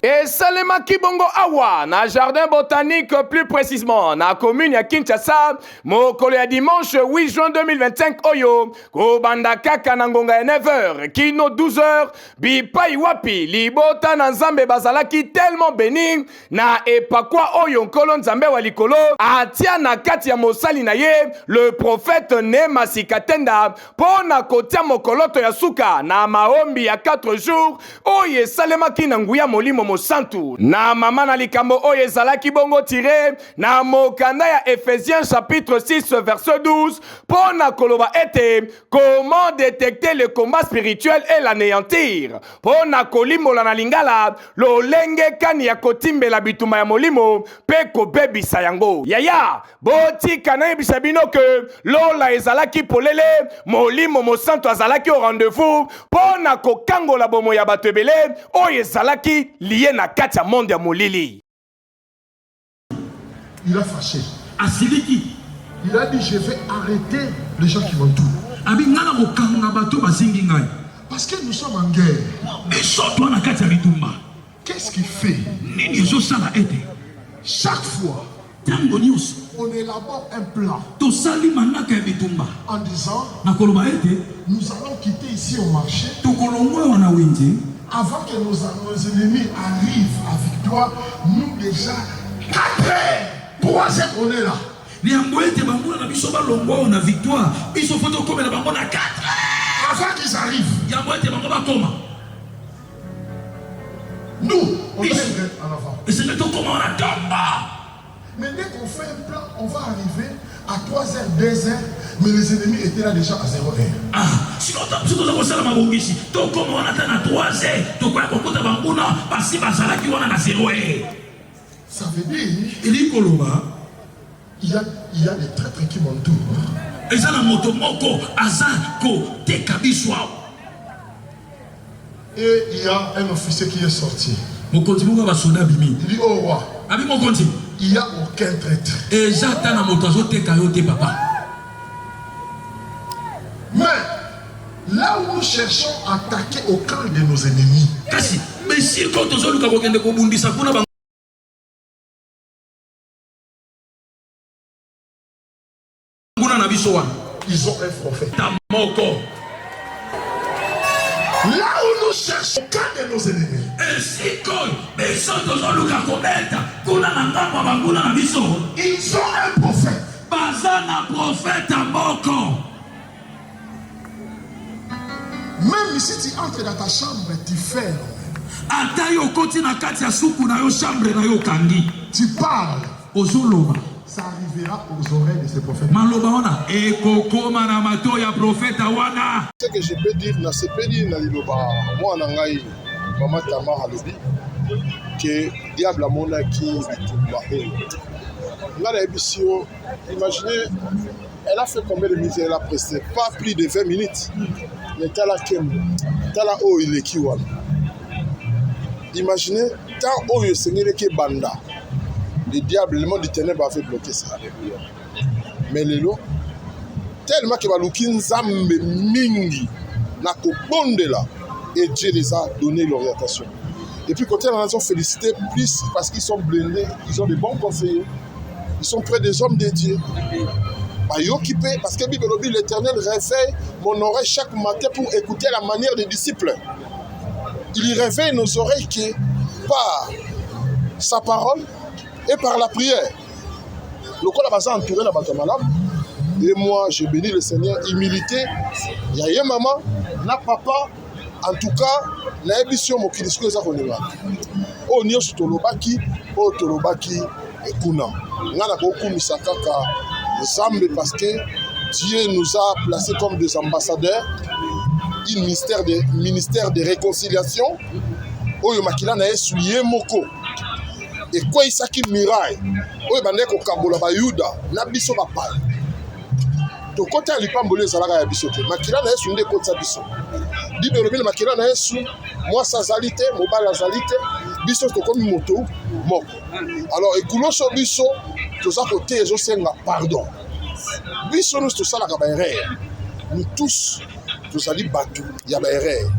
Esalemaki bongo awa na Jardin Botanique, plus précisément na commune ya Kinshasa, mokolo ya dimanche 8 juin 2025 oyo, kobanda kaka na ngonga ya 9h kino 12h, bipai wapi libota na Nzambe bazalaki tellement béni na epakwa oyo Nkolo Nzambe wa likolo atia na kati ya mosali na ye le prophète Neema Sikatenda mpo na kotia mokoloto ya suka na maombi ya 4 jours oyo esalemaki na nguya Molimo Mosantu. Na mama na likambo oyo ezalaki bongo tire na mokanda ya Ephésiens chapitre 6 verset 12 mpo na koloba ete comment détecter le combat spirituel et l'anéantir, mpo na kolimbola na lingala lolenge kani ya kotimbela bitumba ya molimo mpe kobebisa yango. Yaya, botika nayebisa bino ke lola ezalaki polele, Molimo Mosantu azalaki au rendez-vous mpo na kokangola bomoi ya bato ebele oyo ezalaki liye na kati ya monde ya molili. Il a fâché. Asiliki. Il a dit, je vais arrêter les gens qui m'entourent. Abi nga na kokanga bato bazingi ngai. Parce que nous sommes en guerre. Biso toa na kati ya bitumba. Qu'est-ce qui fait? Nini ezosala ete chaque fois ntango nyonso on élabore un plan tosali manaka ya bitumba en disant na koloba ete nous allons quitter ici au marché, tokolongwa awa na wenze avant que nos ennemis arrivent à Victoire, nous déjà 4 heures, 3 heures, on est là. Yango ete banguna na biso balongwa awa na Victoire, biso fo tokomela bango na 4 heures avant qu'ils arrivent. Yango ete bango bakoma. Nous, on doit être en avant. Esengeli tokoma wana ntongo. Mais dès qu'on fait un plan, on va arriver à 3 heures, 2 heures, mais les ennemis étaient là déjà à 0 heure. Ah, sikoyo soki toza kosala mabongisi, tokoma wana ata na 3 heures, tokoya kokuta banguna basi bazalaki wana na 0 heure. Ça veut dire, elingi koloba, il y a des traîtres qui m'entourent. Eza na moto moko aza koteka biso awa. Et il y a un officier qui est sorti. Mokonzi moko ya basoda abimi. Il dit, oh roi, abi mokonzi, il n'y a aucun traître. Eza ata na moto azoteka yo te, papa. Mais là où nous cherchons à attaquer au camp de nos ennemis, kasi esika oyo tozoluka kokende kobundisa kuna banguna na biso wana, ils ont un prophète. Ta moko. Là où nous cherchons au camp de nos ennemis, esika oyo biso tozoluka kobeta kuna na ngambo ya banguna na biso, ils ont un prophète. Baza na profeta moko. Même si tu entres dans ta chambre, tu fermes, ata yo okoti na kati ya suku na yo, chambre na yo, okangi, tu parles, ozoloba, ça arrivera aux oreilles de ces prophètes. Maloba wana ekokoma na mato ya profeta wana. Ce que je peux dire, nasepeli na liloba mwana ngai mama Tamar alobi ke diable amonaki bitumba oyo. Ngai nayebisi yo, imaginez, elle a fait combien de minutes? Elle a presté pas plus de 20 minutes, mais tala kembo, tala oyo eleki wana. Imaginez, temps oyo esengelaki ebanda, le diable, le monde du ténèbre avait bloqué ça. Mais lelo, tellement ke baluki Nzambe mingi na kobondela, et Dieu les a donné l'orientation. Et puis côté la nation, félicité plus parce qu'ils sont blindés, ils ont de bons conseillers, ils sont près des hommes de Dieu. Bayoki mpe, parce que Bible elobi: l'Éternel réveille mon oreille chaque matin pour écouter la manière des disciples. Il réveille nos oreilles que par sa parole et par la prière. Lokola baza entouré na bato ya malamu, et moi je bénis le Seigneur. Humilité ya ye mama na papa, en tout cas nayebi si yo mokili sikoyo eza kolinga oyo nyonso tolobaki, oyo tolobaki kuna. Ngai nakokumisa kaka Nzambe parce que Dieu nous a placés comme des ambassadeurs, une ministère de réconciliation oyo makila na Yesu ye moko ekweyisaki muraille oyo ebandaki kokabola Bayuda na biso bapaya. Tokota ya lipamboli ezalaka ya biso te, makila na Yesu nde ekotisa biso. Bible elobi na makila na Yesu, mwasi azali te, mobali azali te, biso tokomi moto moko. Alors ekuloso biso toza kote, ezosenga pardon. Biso nyonso tosalaka baerreur, nous tous tozali bato ya baerreur.